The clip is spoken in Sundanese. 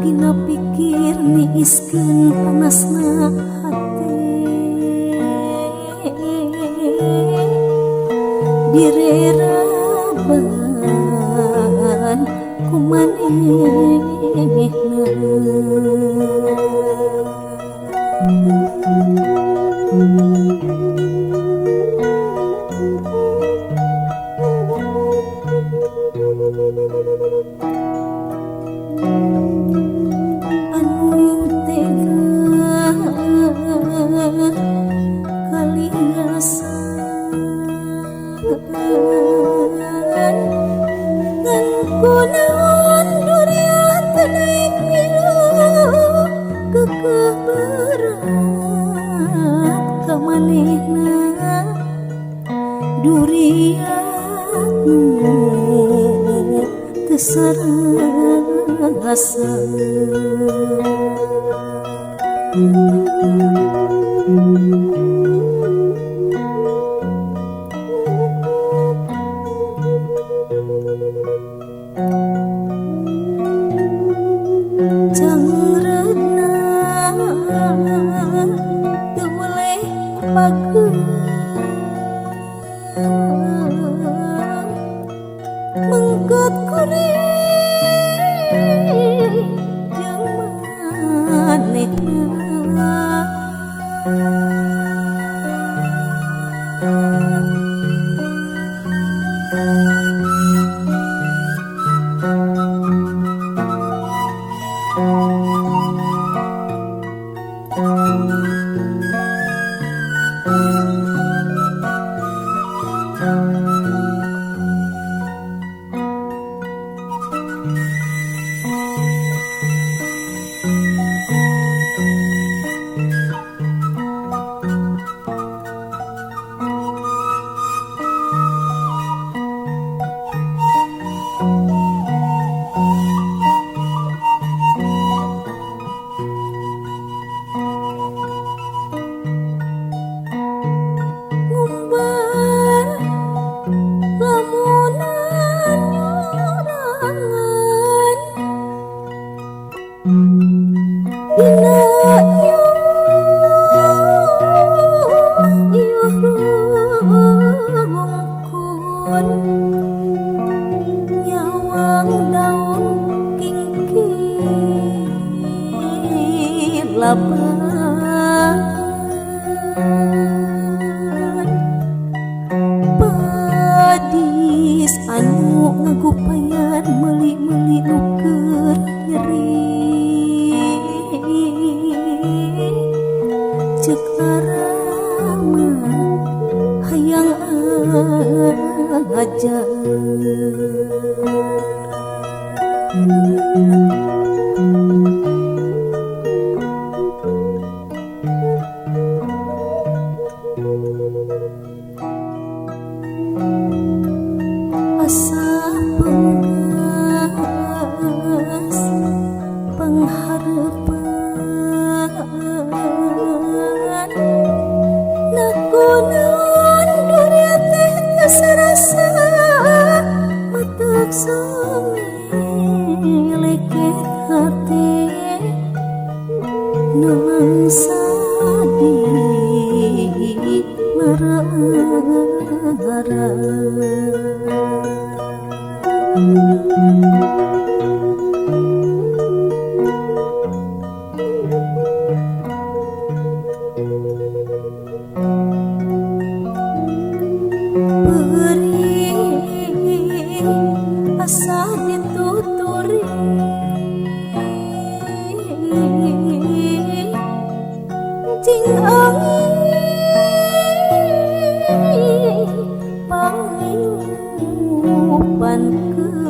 Dina pikir niiskeun panasna hate, direraban ku manehna. Anu tega kaliasan ngan kunaon duriat teu naek milu, keukeuh berat ka manehna, duriat nu teu sarasa. Cangreudna teu weleh pageung, mengket kuring jeung manehna. Ngumbar lamunan nyorangan dina ieuh rungkun, nyawang daun kingkir laban, padis anu ngagupayan meuli-meuli nu keur nyeri. Ceuk arang mah hayang aja. Asa peunggas panghareupan, nakunaon duriat teh teu sarasa, matak sameleket hate, nalangsa di ngara-ngara. Perih asa dituturi, cing angin pangliupankeun.